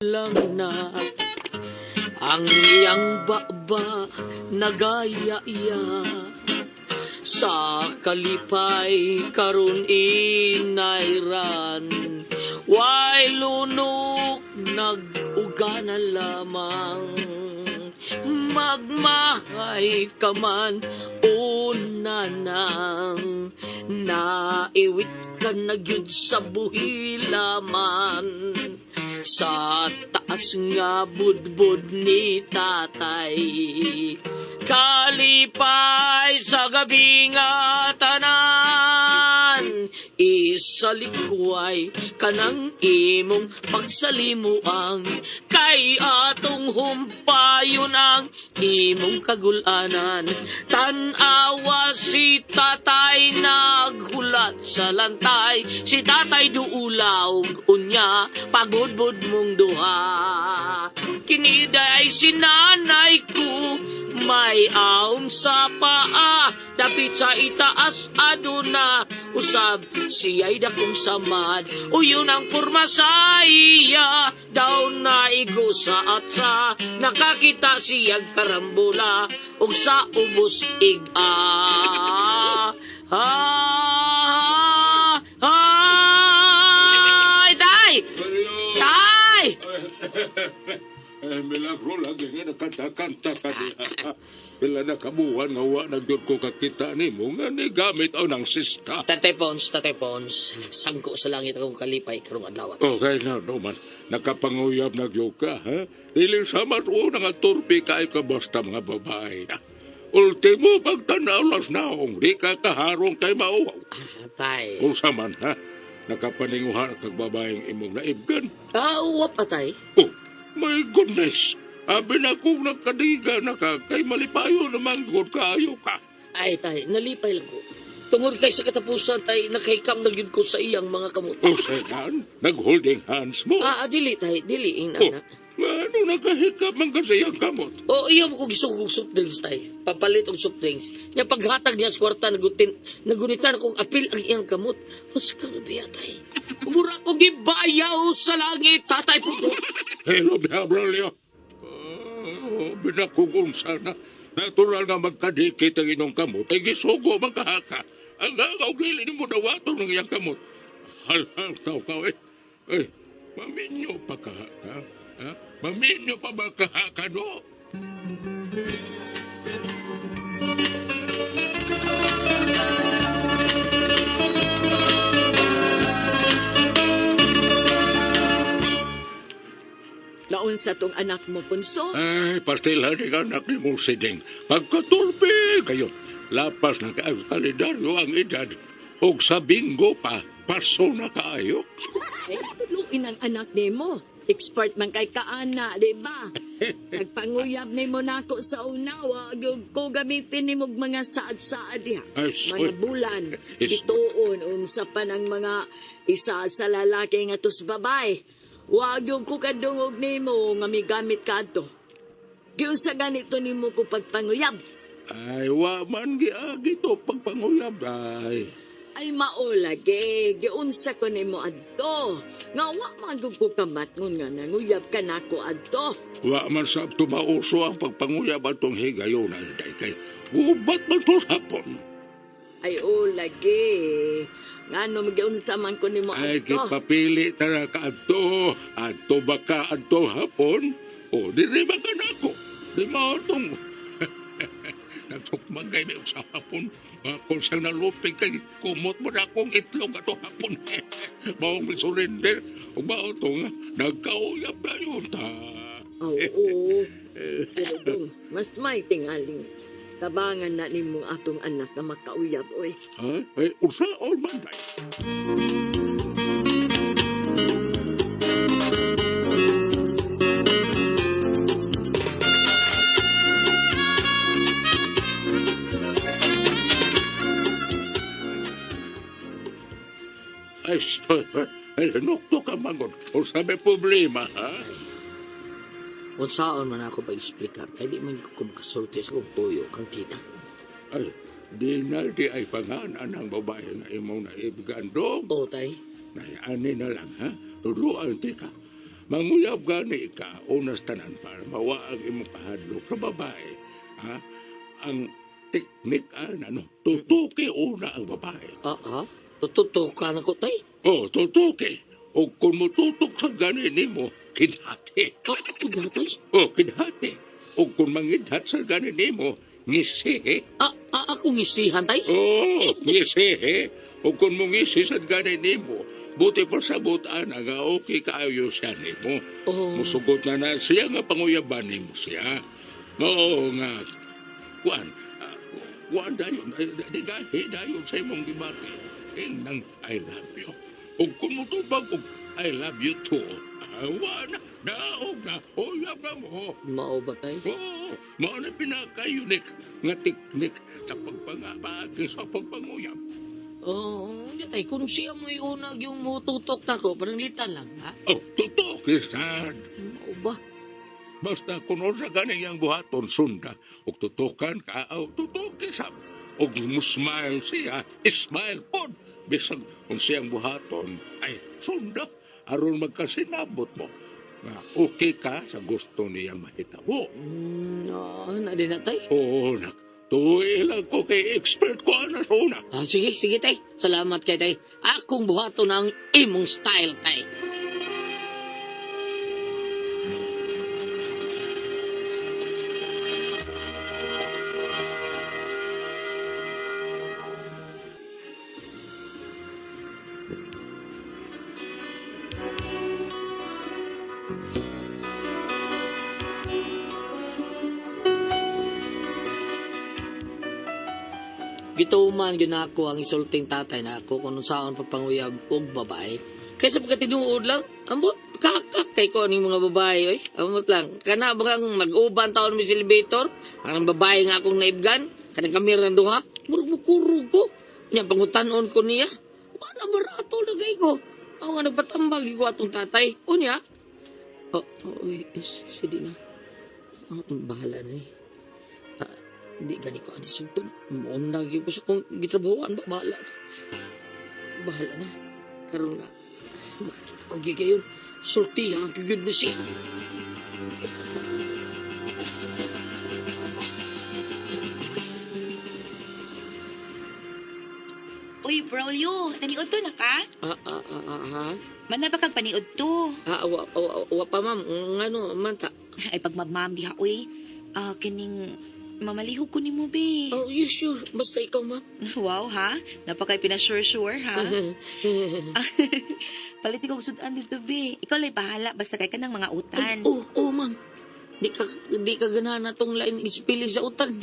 Lang na ang iyang baba nagaya-iya sa kalipay karon inayran, way lunok nag-ugana lamang. Magmahay ka man o nanang, naiwit ka na gyud sa buhi laman. Sa taas nga budbud ni tatay, kalipay sa gabi nga tanan. Isalikway kanang imong pagsalimuang, kay atong humpayon ang imong kagulanan. Tan-awa si tatay naghulat sa lantay, si tatay duulaw unya pagudbud mong duha. Kinida ay sinanay ko, may aom sa paa, dapit sa itaas aduna, usab siya'y dakong samad. Uyon ang purma sa iya, daw naigo sa atsa, nakakita siyag karambula, ug sa ubos iga. Ha, ha, ay, tay! Tay! Eh, milagro lagi nga nakanta-kanta ka diha. Pila na kabuwan nga wa na gyud ko kakita nimo nga ni gamit o ng sista. Tatay Pons, Tatay Pons, sangko sa langit akong kalipay karong adlaw. Okay na, no man. Nakapanguyab na gyud ka, ha? Dili sa matuo nga turpi kay ka basta mga babae na. Ultimo pagtanaw las naong, di ka kaharong kay mauwaw. Ah, tay. Unsa man, ha? Nakapaninguhan kag babaeng imong naibgan. Ah, uwa pa, tay. Oh, my goodness! Abi na kung nagkadiga na ka, kay malipayo naman gud kaayo ka. Ay, tay, nalipay lang ko. Tungod kay sa katapusan, tay, nakahikam na gyud ko sa iyang mga kamot. O sekan, nag-holding hands mo. Ah, ah, dili, tay, dili, ing Oh, ana. ano nakahikam man ka sa iyang kamot? O, iya mo ko gusto kong soft drinks, tay. Papalit og soft drinks. Nya paghatag niya sa kwarta, nagutin, nagunitan akong apil ang iyang kamot. Huskang biya, tay. Mura ko gibayaw sa langit, tatay po. Hello, Braulio. Oh, binakong unsa na. Natural nga magkadikit ang inyong kamot, ay gisugo man kahaka. Ang agaw dili nimo dawaton ng iyang kamot. Halhal tao ka, eh. Eh, maminyo pa ka, ha? Ha? Maminyo pa ba kahaka, no? Naunsa tong anak mo, Punso? Ay, pastila ni anak ni mong siding. Pagkatulpi kayo, lapas na ka ang kalendaryo ang edad. Og sa bingo pa, paso na kaayo. Eh, tuluin ang anak nimo. Expert man kay kaana, di ba? Nagpanguyab nimo nako sa una, wa gyud ko gamitin nimo og mga saad-saad diha. Ay, Mga soy. bulan, Is- bituon, unsa pa ng mga isaad sa lalaki nga tos babay. Wa gyud ko kadungog nimo nga migamit ka adto. Giunsa ganito nimo ko pagpanguyab? Ay, wa man giagi to pagpanguyab, ay. Ay maolagi, giunsa ko nimo adto. Nga wa man gyud ko kamatngon nga nanguyab ka nako adto. Wa man sa tumauso ang pagpanguyab atong higayon ay day kay gubat man to hapon. Ay olagi. Ngano giunsa man ko nimo Ay, adto. gipapili tara ka adto. Adto ba ka adto hapon? O, diri ba ka nako? Di mao tong nagsukmag kay may sa hapon. Kung siyang nalupig kay kumot mo na akong itlog ato hapon. Maong may surrender. O mao tong nagkauyab na yun ta. Oo. Pero dong, mas may tingaling. Tabangan na nimo atong anak nga makauyab oy. Ay, ay, unsaon man day? Ay, ay, nukto ka magod. Unsa may problema, ha? Unsaon man ako pag-explicar, kay di man ko makasulti sa kong tuyo kang kita. Ay, di na di ay panganan ang babae nga imong naibigan dong. Oo, tay. Nayani na lang, ha? Turuan ti ka. Manguyab gani ka, unas tanan para mawa ang imong kahadlok sa babae. Ha? Ang teknik ana no, tutuki una ang babae. Ah, ah. Tututukan ako, tay. Oh, tutuki. O kung mututok sa gani nimo, kidhati. Ah, kidhatay? Oh, kidhati. O kung mangidhat sa gani nimo, ngisi. Ah, ah, ako ngisihan, tay? Oh, ngisi. O kung mungisi sa gani nimo, buti pa sa ana nga okay kaayo siya nimo. Oh. Musugot na na siya nga panguyaban nimo siya. Oo nga. Kuan, ah, kuan dayon, ay, di gahi dayon sa imong gibati. Inang I love you. Ug kung mutubag og I love you too, ah, wa na, daog na, uyab na mo. Mao ba, tay? Oo, mao na pinaka-unique nga teknik sa pagpangabagi sa pagpanguyab. Oo, oh, tay. Kung siya mo'y unag yung mututok na ko, pananglitan lang, ha? Oh, totoo, Kisad. Mao ba? Basta kung unsa gani iyang buhaton sunda ug tutukan ka aw tutuki sab ug musmile siya, smile pod bisag kung siyang buhaton ay sunda aron magkasinabot mo nga okay ka sa gusto niyang mahitabo. Oo, na din na, tay. Oo, nak. Tuwi lang ko kay expert ko ana sa una. Ah, sige, sige, tay. Salamat kay tay. Akong buhaton ang imong style, tay. Gituman gyud nako ang isulting tatay na ako kung unsaon pagpanguyab og babae. Kaysa pagkatinuod lang, ambot kakak kay ko aning mga babae oy. Ambot lang. Kana bang mag-uban taon mi sa elevator, ang babae nga akong naibgan, kanang kamera ng duha, murag mukurog ko. Nya pangutanon ko niya. Wala barato na kay ko. Ako nga nagpatambag ko atong tatay. Unya. Oh, oh, oy, sige na. Ah, bahala na eh. Ah, di gani ko ani sugton. Muunda gyud ko sa kong gitrabahoan ba bahala na. Bahala na. Karon nga makakita ko gigayon. Sultihan ko gyud ni siya. Uy, Braulio, naniod to na ka? Ah ah ah ah ha. Manaba kag paniod to. Ah, wa, wa, wa pa ma'am. Ngano man ta? Ay, pagmamam diha, uy. Ah, kining mamalihog ko nimo, be. Oh, you sure? Basta ikaw ma'am. Wow, ha? Napakay pinasure-sure, ha? Palit ko sudan dito, be. Ikaw lang bahala, basta kay ka ng mga Ay, utan. oh, oh ma'am. Di ka ganahan na tong lain ispili sa utan.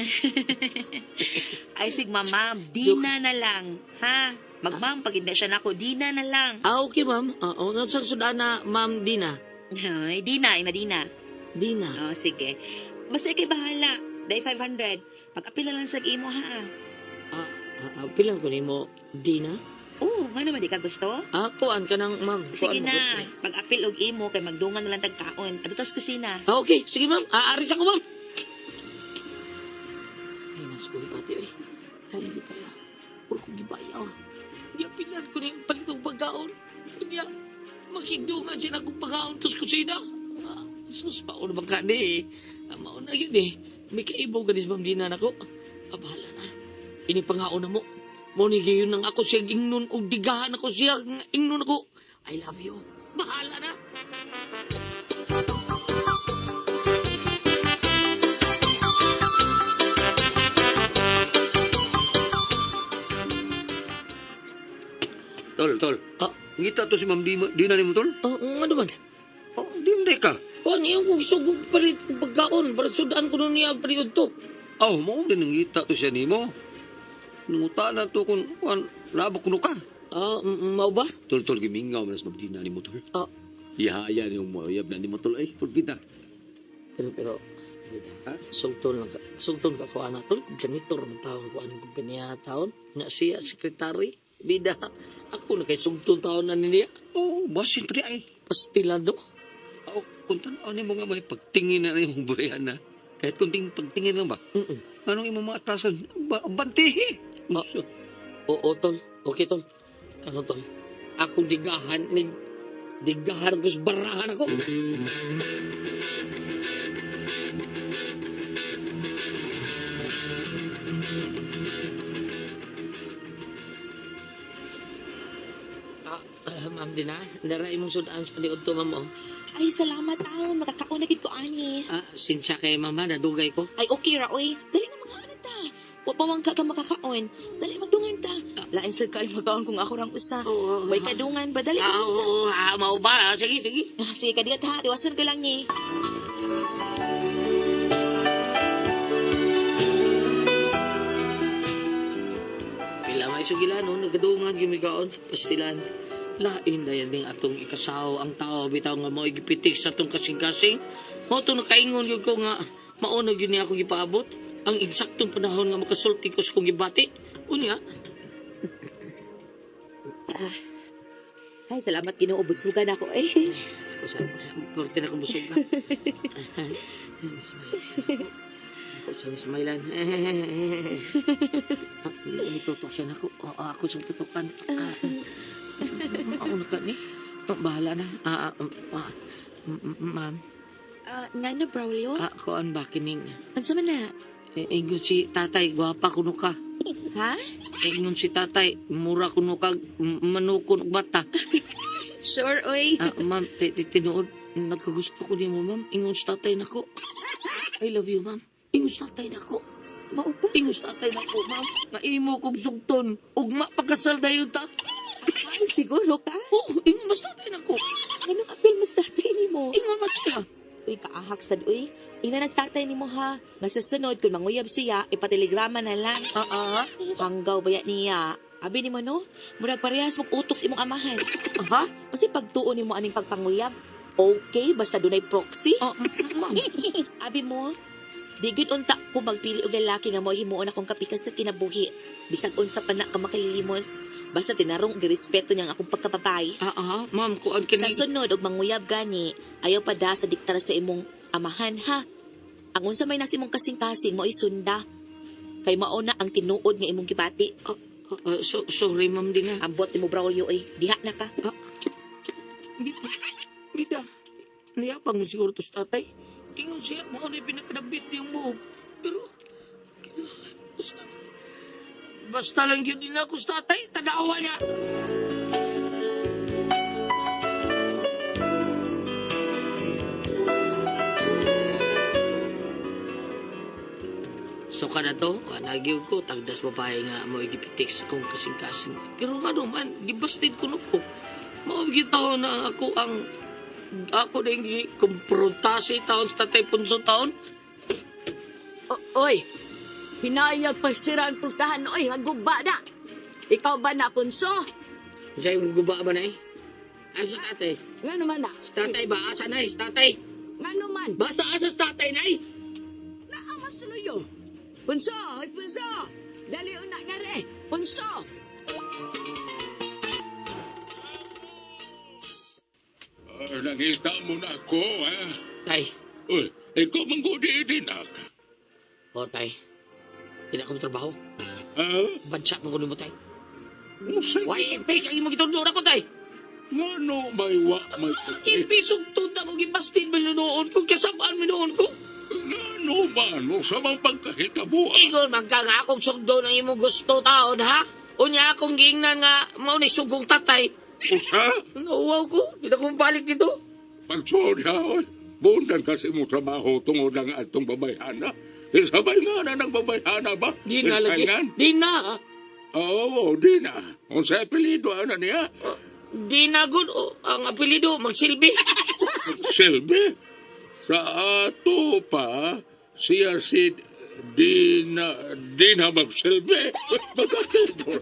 Ay, sig mamam, dina na lang, ha? Magmam, pag hindi siya nako, dina na lang. Ah, okay ma'am. Ah, oh, sa sudan na ma'am Dina. Ay, dina, ina dina. Dina. Oh, sige. Basta ikay bahala. Day 500. Pag-apila lang sa imo, ha? Ah, ah, ah, pilang ko nimo Dina? Oh, nga naman di ka gusto? Ah, kuan ka ng ma'am. Sige Kuan mo na, ko. pag-apil og imo kay magdungan na lang tagkaon. Adto tas kusina. Ah, okay. Sige, ma'am. Aaris ako, ma'am. Ay, nasa ko pati, eh. Ay, hindi kaya. Puro kong gibayaw. Niya, pilan ko na yung palitong pagkaon. Niya, makigdungan siya na akong pagkaon tas kusina. Ah, sus, mauna bang kani eh. Ah, mauna yun eh. May kaibaw ka ma'am Dina nako. Ah, bahala na. Ini pangaon na mo. Mo ni gayon nang ako siya ingnon og digahan ako siya ingnon ako. I love you. Bahala na. Tol, tol. Ah. Ngita to si Ma'am Dina, Dina nimo tol. Ah, nga naman. Oh, di mo ka. Kuan iyong kung sugog palit og pagkaon para sudan ko nun niya period to. Aw, mao din ngita to siya nimo. Nanguta na to kung kuan nabok kuno ka. Ah, mao ba? Tol, tol gimingaw man sa Ma'am Dina nimo tol. Ah. Ihaya nimo mo uyab na nimo tol ay pulpita. Pero pero bida. Ha? Sugton lang ka. Sugton ka ko ana tol. Janitor man taon ko anong kumpanya taon. Na siya sekretary. Bida. Ako na kay sugton taon na niya. Oh, basin pa di ay. Pastilado. Aw, kung tan-aw nimo nga may pagtingin na nimong burayan na. Kahit kunting pagtingin lang ba? Mm. Anong imong mga atrasan? Ba, bantihi. Ah. Oo tol. Okay tol. Kano tol? Akong digahan ni Digahan ko sa barahan ako. Ma'am Dina, dara imong sudan sa paniud to, ma'am. Oh. Ay, salamat taon. Makakaon na gid ko ani. Sinsya kay mama, nadugay ko. Ay, okay ra, oy. Dali na mga ano ta. Wa pa man ka ka makakaon. Dali magdungan ta. Lain sad kayo magkaon kung ako rang usa. Oo. Way kadungan ba? Dali. Oo, mao ba? Sige, sige. Sige, kadigat ha. Tiwasan ko lang ni. Pila may sugilan, no? Nagkadungan, gimigaon, pastilan. Lain dayan ding atong ikasaw ang tao, bitaw nga mao gipitik sa atong kasing-kasing. Mao to nakaingon gyud ko nga mao na gyud niya ako gipaabot ang eksaktong panahon nga makasulti ko sa kong gibati. Unya, Ay, salamat Ginoo, busugan ako eh. ako sa porte na kong busog na. Miss Mailan. Ako sa Miss Mailan. Nitutok siya na ako. Oo, ako sa tutukan. Ako na ka ni. Bahala na. Ma'am. Nga na, Braulio? Kuan ba kining? Unsa man na? Ingon si tatay, gwapa kuno ka. Ha? Ingon si tatay, mura kuno ka, manukon og bata. Sure, oy. Ma'am, tinuod, nagkagusto ko nimo, ma'am. Ingon si tatay nako. I love you, ma'am. Ingon si tatay nako. Mao ba? Ingon si tatay nako, ma'am. Naimo kong sugton. Ugma pagkasal dayon ta. Ay, siguro ka? Oh, ingon mas tatay nako. Ganong apil mas tatay nimo? Ingon mas siya. Uy, kaahak sad, uy. Ina na sa tatay nimo ha. Nga sa sunod, kung manguyab siya, ipatelegrama na lang. Hanggaw ba niya? Abi nimo no? Murag parehas mong utok sa imong amahan. Aha? Kasi pagtuon nimo aning pagpanguyab, okay, basta dunay proxy. Ma'am. Abi mo, di gyud unta ko magpili og lalaki nga mo himuon akong kapikas sa kinabuhi. Bisag unsa pa na ka makalilimos, basta tinarong og girespeto niya ang akong pagkababay. Ma'am, kuan Sa kini. sunod og manguyab gani, ayaw pa da sa diktar sa imong amahan ha. Ang unsa may nasa imong kasing-kasing mo sunda. Kay mao na ang tinuod nga imong gibati. So, sorry, ma'am, din. Ambot nimo Braulio oy, diha na ka. Bida, bida. Niyapang mo siguro to sa tatay. Ingon siya, mao na pinakadabis niyang buhok. Pero, basta, basta lang yun din ako sa tatay. Tanawa niya. So kada to, nagyod ko, tagdas babae nga mo igipitik sa kong kasing-kasing. Pero nga naman, gibasted ko no ko. Mao gyud taon na ako ang ako na yung kumprontasi taon sa Tatay Punso taon. Oy, hinayag pagsira ang pultahan, oy, maguba na. Ikaw ba na, Punso? Siya yung guba ba na eh? Asa tatay? Nga naman na. Sa tatay ba? Asa na eh? Sa tatay? Nga naman. Basta asa sa tatay na eh? Naamas nuyo. Punso, oy, Punso. Dali una nga re. Punso. Ay, nangita mo na ako, ha? Tay. Uy, ikaw manggudi din, ak. O tay. Hindi na akong trabaho. Ha? Bansa mo ko nimo tay. Usay. Why, ipik ang imong gitudlo na ko tay. Ngano may wa may Ipisog tud ako gibastin mo noon ko kasabaan mo noon ko. Ngano man sa mga pagkahitabo. Ingon man ka nga akong sugdo ng imong gusto taon ha. Unya akong giingnan nga mao ni sugong tatay. Usa? Nauwaw ko, di na akong balik dito. Pagsorya, oy. Bundan kasi mo trabaho tungod ang atong babayhana. Isabay nga na ng babayhana ba? Di na lagi. Insangan? Di na. Oo, di na. Kung sa apelido, ano niya? Di na gud. O, ang apelido magsilbi. Silbi. Sa ato pa, siya si Dina, Dina magsilbi. Magkakilbor.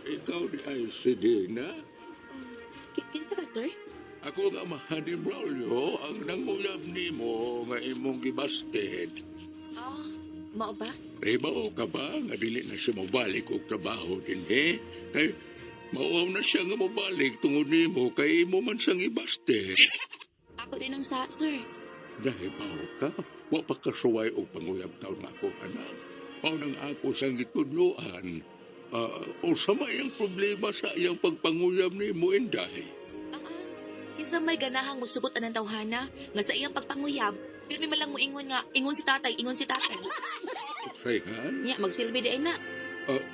Ikaw di ay si Dina. Kinsa ka, sir? Ako nga amahan ni Braulio ang nanguyab nimo nga imong gibasted. Ah, Mao ba? Ibaw ka ba nga dili na siya mobalik og trabaho dinhi? Kay mauaw na siya nga mobalik tungod nimo kay imo man siyang ibaste. Ako din ang sa, sir. Nahibaw ka, wa pa kasuway og panguyab taon nga ako anak. Mao nang ako siyang gitudloan. O sa may ang problema sa iyang pagpanguyab nimo, Inday. Ah, kinsa may ganahang musugot anang tawhana nga sa iyang pagpanguyab, pero may malang moingon nga ingon si tatay, ingon si tatay. Sayhan, Nya magsilbi di ay na.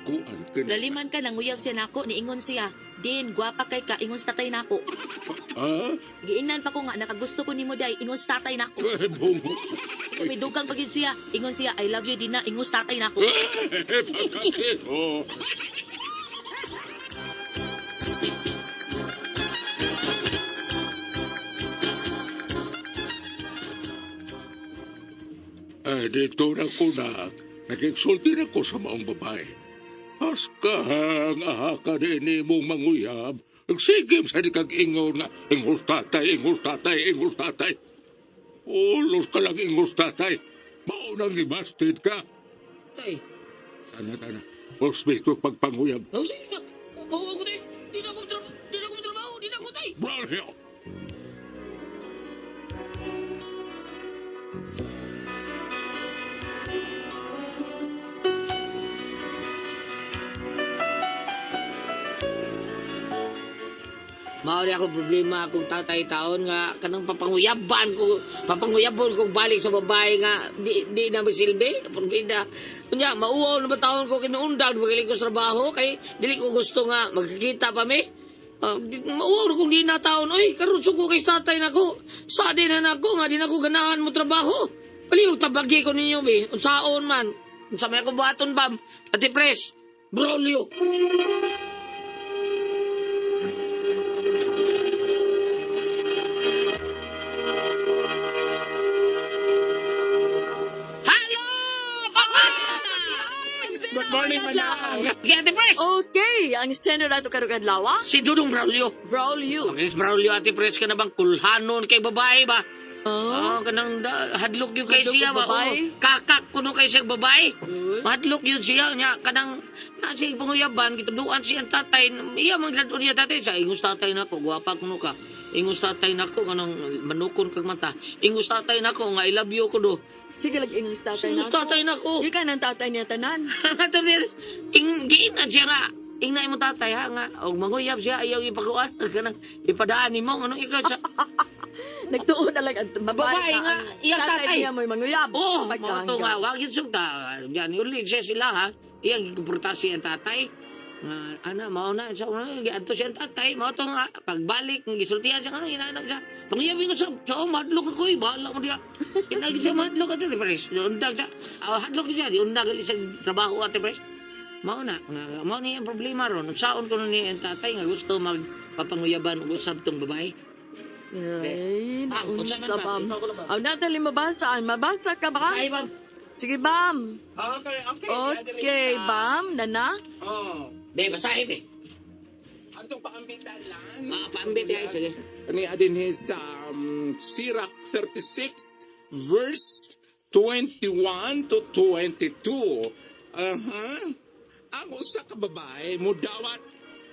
kuan ka na. Laliman ka nanguyab siya nako, niingon siya. Din, gwapa kay ka, ingon sa tatay nako. Ah, Giingnan pa ko nga nakagusto ko nimo day, ingon sa tatay nako. eh, bungo. May dugang pagid siya, ingon siya, I love you din na, ingon sa tatay nako. Eh, pagkakito. Ay, dito na ko na. Nagigsulti na ko sa maong babae. Askahang aha ka din ni mong manguyab. Nagsigim sa di kag ingon nga, ingos tatay, ingos tatay, ingos tatay. Ulos ka lang ingos tatay. Mao nang ibastid ka. Tay, Tana, tana. Hospital pagpanguyab. oh, sige, Mauaw ko tay. Di na ako trabaho, di na ako trabaho, di na ako tay. Braulio! Mao ni ako problema akong tatay taon nga kanang papanguyaban ko, papanguyabon ko balik sa babae nga di di na magsilbi, porbida. Unya mauwaw na ba taon ko kay miundang magaling ko sa trabaho kay dili ko gusto nga magkikita pa mi. Mauwaw na kung di na taon, oy, karon suko kay tatay nako. Sa di na nako nga di na ko ganahan mo trabaho. Palihog tabagi ko ninyo be, unsaon man. Unsa may ako buhaton bam? Ate Pres, Braulio. Hello! Good morning, madam. Ate Pres! Okay, ang sender nato karong adlaw, ah? Si Dudong Braulio. Braulio. Makinis Braulio, Ate Pres ka na bang kulhanon kay babae ba? Oh. Oh, kanang da, hadlok yun kay Hadlok siya og ba? babae? Oh, kakak kuno kay siya babae. Hadlok yun siya nya kanang na siya panguyaban gituduan siya ang tatay. Iya man gladon niya tatay sa ingos tatay nako gwapa kuno ka. Ingos tatay nako kanang manukon kag mata. Ingos tatay nako nga I love you ko do. Sige lang English tatay Ingos nako. tatay nako. Di ka ng tatay niya tanan. Ing giinan siya nga. Ingna mo tatay ha nga og manguyab siya ayaw ipakuan kanang ipadaan nimo anong ikaw siya. Nagtuo na lang ang babae, Babae nga, ang iyang tatay. niya mo'y manguyab. Oo, oh, Pagkahanggaw. to nga wag yun sugta. Yan uli siya sila ha. Iyang gikomportasi ang tatay. Nga ana mao na sa una giadto siya ang tatay mao to nga pagbalik gisultihan siya ano inaanap siya. Pangyabin ko sa sa oh, madlok ko eh bahala mo diya. Inagi siya madlok ate pres. Undag siya. Ah, hadlok siya di undag gali sa trabaho ate pres. Mao na, nga, mao niya ang problema ron. Unsaon ko ni ang tatay nga gusto magpapanguyaban og usab tong babae. Ay, Bam, unsa naunsa, man, bam? bam. Ikaw ko lang, bam. Aw, Natalie, mabasaan. Mabasa ka ba? Ay, bam. Sige, bam. Okay, okay. Okay, bam. Nana? Oh. Be, basahin be. Atong paambitan lang. Ah, paambit ay sige. Ni adin his Sirach 36 verse 21 to 22. Aha. Ang usa ka babae mudawat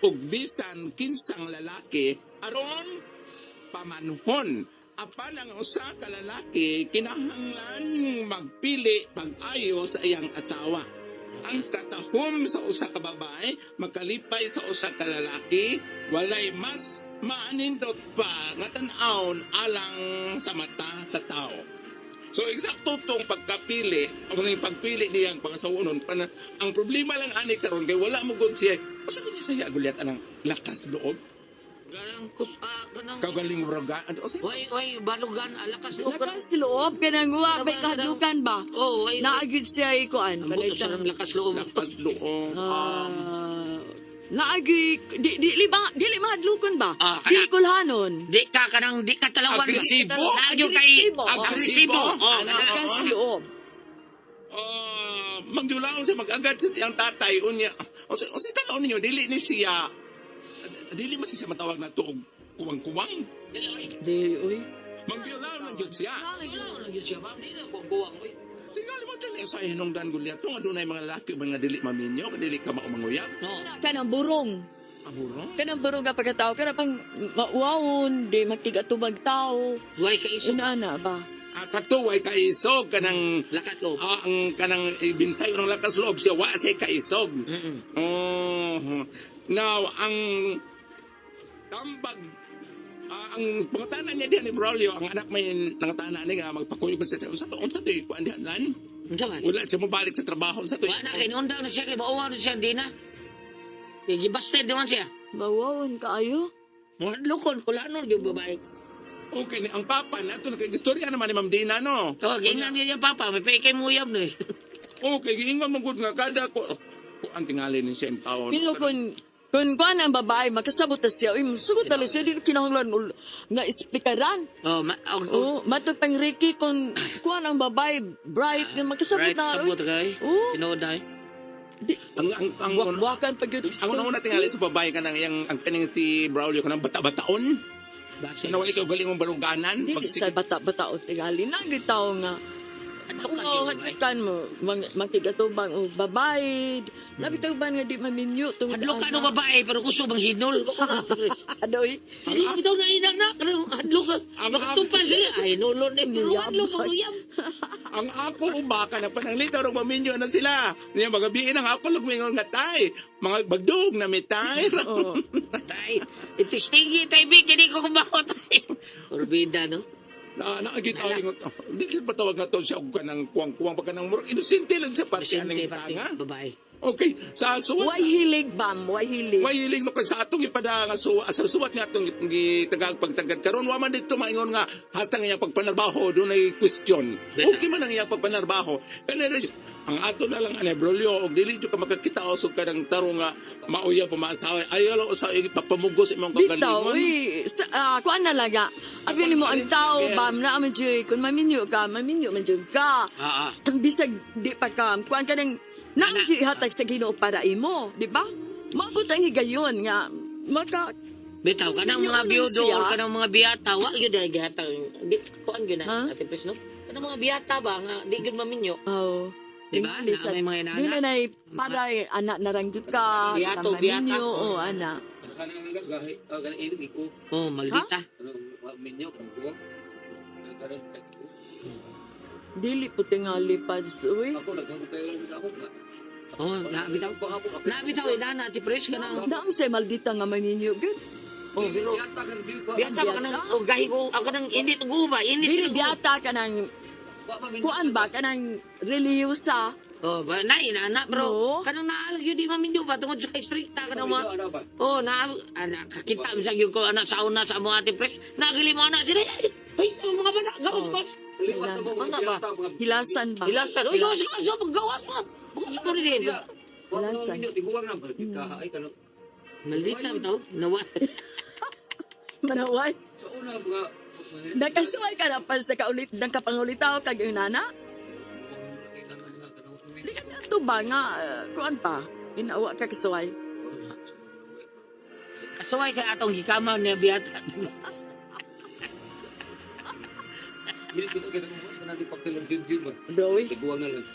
og bisan kinsang lalaki aron pamanhon. Apan ang usa ka lalaki kinahanglan magpili pag-ayo sa iyang asawa. Ang katahom sa usa ka babae makalipay sa usa ka lalaki, walay mas maanindot pa nga tan-awon alang sa mata sa tao. So eksakto tong pagkapili, ang ning pagpili niyang pangasawonon, ang problema lang ani karon kay wala mo gud siya. Usa man niya saya gulyat anang lakas loob, Ganang kus ah, kanang kagaling roga, ano usa Way, way, balugan, alakas loob. Lakas loob. Kanang wa, may kahadlukan ba? Oh, way. Naagid siya ikuan. Ang buto sa ng lakas loob. lakas loob. Naagi, di, di, di, ba, dili mahadlukon ba? Ah, kana- Dili kulhanon. Di ka kanang di ka talawan. Agresibo? Naagyo kay Agresibo. agresibo. Oh, Ano? Lakas loob. Mangyulaon siya mag-agad siya siyang tatay unya. Unsa unsa tan-aw ninyo dili ni siya dili man siya matawag na tuog kuwang-kuwang. Dili, uy. Mangyulaon lang gyud siya. Wala lang yun siya, ma'am. Di na kuwang-kuwang. Uy. Tingali mo dili sa hinungdan gulyat nga dunay mga lalaki ug mga dili maminyo, dili ka maumanguyab. No. Kanang burong. Aburo. Kanang burong nga pagkatao. Kanang pang mauwawon, di magtigatubag tao. Way ka isog. Una na ba? Ah, sakto way kaisog kanang Lakas loob. ang kanang ibinsay ng lakas loob siya wa siya kaisog. Oh. Now ang tambag ang pangutana niya diyan ni Braulio, ang anak may nangatana ni nga magpakuyog sa unsa to unsa to kuan dihan lan? Unsa man? Wala siya mobalik sa trabaho unsa to. Wa na kay noon daw na siya kay mauwaw na siya di na. Kay gibasted naman siya. Mauwawon kaayo. Lukon kulanon gyud babae. Okay ni ang papa na to nagkistorya naman ni Ma'am Dina no. Oh, giingnan niya yung papa, may pay kay muyab ni. Okay, giingon mo gud nga kada ko ang tingali ni siya in taon. Pero kung kuan ang babae, makasabot na siya. Uy, sugot na lang siya. Di na kinahanglan nga esplikaran. Oh, ma oh, oh. Oh, matod pang Ricky, kung kuan ang babae, bright, nga makasabot Right, na. sabot kay. Oh. Tinuod na eh. Ang Wakwakan pag yun. ang una tingali sa babae kanang yang ang kaning si Braulio kanang bata-bataon. Base. Kana wala kay galing mong baruganan. Dili sa bata-bata o tingali. Nagitaw nga. Ano ka Oo, gyud, babae? kan mo, makigatubang o babae. Labi tawag nga di maminyo. Tungod Hadlok ka ana. no babae pero gusto bang hinol. Adoy. Ay, bitaw na ina na. Kanang hadlok ka. Makatupal dili. Ay, hinulon eh. Pero hadlok ka uyab. Ang ako ubaka na pananglitaw rong maminyo na sila. Niya magabiin ang ako lugmingon nga tay. Mga bagdog na mitay. Oo. Tay, itistingi tay bi kini ko kumaot tay. Orbida no. Na nakakita ko ingot. Di kasi patawag na to siya og kanang kuwang-kuwang pa kanang murag inosente lang siya pati Presidente aning pati tanga. babae. Okay, sa suwat Way hilig, bam. Way hilig. Way hiling mo kay sa atong ipada nga suwa sa suwat nga atong gitagag pagtagad karon wa man dito maingon nga hasta nga iyang pagpanarbaho dunay question. Okay man ang iyang pagpanarbaho. Kanang ang ato na lang ani brolyo og dili jud ka makakita usog kanang tarong nga mauya pamaasawa. Ayaw lang usa ipapamugos imong Bitaw, kagalingon. uy, sa, kuan na lang nga. Abi nimo ang tao, bam, na amin dyan. Kung maminyo ka, maminyo man dyan ka. Ah, ah. Ang bisag di pa ka, kuan ka nang, na ang dyan hatag sa Ginoo para imo, di ba? Maabot ang higayon nga, maka, Bitaw kanang Yun mga ang biyudo siya. or kanang mga biyata wa gyud ay gihatag. Di kuan gyud na Ha? Ate Pres no. Kanang mga biyata ba nga di gyud maminyo. oh, Di ba? Tingali sa- Na may mga inana. Doon na na'y para anak naranggot ka, Biyato, ka biyata. maminyo, o anak. Kanang gahi, kanang inig iko. Oh, maldita. Ano minyo kanang kuwang. Kanang Dili po tingali pa, uy. Ako naghagop kayo lang sa ako nga. Oh, na bitaw. Na bitaw inana Ate Pres kanang Daam sa maldita nga maminyo, good. oh, pero Biyata kan biyo pa. biyata ba kanang oh, gahi ko ang kanang init ug uba, init Dili sila. biyata ka ng, kuan ba, ka ng reliyosa. Oh, ba na inana bro. Oo. Kanang naa gyud di maminyo ba tungod sa kay strikta kanang mga Ano ba? Oh, na ana kakita mo sa gyud ko ana sa una sa amo Ate Pres. Nagili mo ana sila. Ay, ang mga bata, gawas Oh. gawas. Liwat sa mga Ano ba? biyata mga Hilasan ba? Hilasan. Uy, gawas gawas, gawas, gawas mo. Gawas mo rin. Hilasan. Minyo tiguang na ba? Ay kanang Maldita bitaw, nawa. Manaway. sa una mga Nakasuway ka na pa sa kaulit, ng kapangulitaw kag yung nana. Di ka na ito ba nga, kuan pa, ginawa ka kasuway. Kasuway sa atong gikamaw niya biyata. Dili ko kanang mas kanang di pagtilong jud ba. Bro, uy. Tiguang na lang.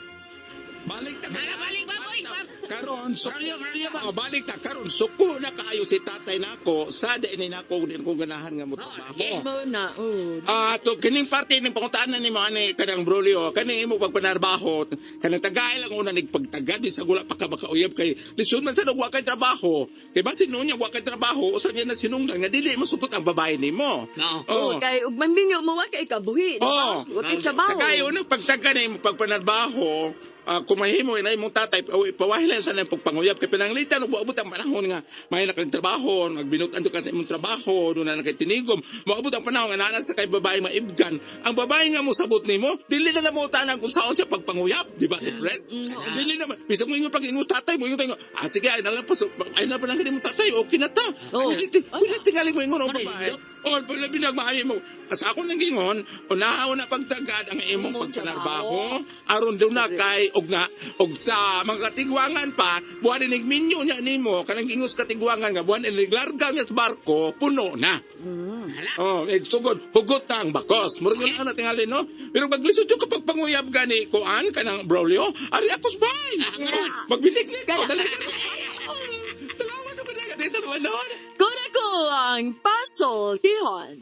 Balik ta. Bala, balik ba, boy? Karon so Braulio, Braulio ba? Oh, balik ta karon suko na kaayo si tatay nako sa di ni nako din ko ganahan nga mo trabaho. yeah. Mo na, oh. Ah, to kining parte ning pangutana nimo ani kanang Brolio, kani imo pagpanarbaho, kanang tagay lang una nig pagtagad bisag wala pa ka makauyab kay lisod man sa wa kay trabaho. Kay basin noon niya wa kay trabaho, usa niya na sinungdan nga dili mo sukot ang babae nimo. No. Oh, kay ug maminyo mo wa kay kabuhi, di ba? Oh. Wa kay trabaho. Tagay una pagtaga na imo pagpanarbaho, kumahimo na imong tatay, pawahi lang sa nang pagpanguyab kay pinanglitan ug moabot ang panahon nga may na kang trabaho, nagbinutan ka sa imong trabaho, doon na kay tinigom, moabot ang panahon nga naa sa kay babae maibgan. Ang babae nga mosabot nimo, dili na mo tanan kung saon siya pagpanguyab, di ba, Pres? Dili na bisag mo ingon pag ingon tatay mo ingon tayo, sige ay na lang pa ay na pa lang imong tatay, okay na ta. Oh. Dili dili tingali mo ingon ang Ano, babae. O, pag labi nagmaayo mo, sa ako nang gingon, unahaw na pagtagad ang imong Imong pagpanarbaho, aron daw na kay og na og sa mga katigwangan pa, buwan inig minyo niya nimo, kanang gingos katigwangan nga buwan inig larga niya sa barko, puno na. Mm. Oh, eh, sugod, hugot na ang bakos. Murag yun na tingali, no? Pero maglisod yung kapag panguyab gani, kuan ka ng Braulio, ari akos bay! Magbilik-lik ko, dali. Salamat ko na, dito naman noon. Kuna ko ang pasoltihon.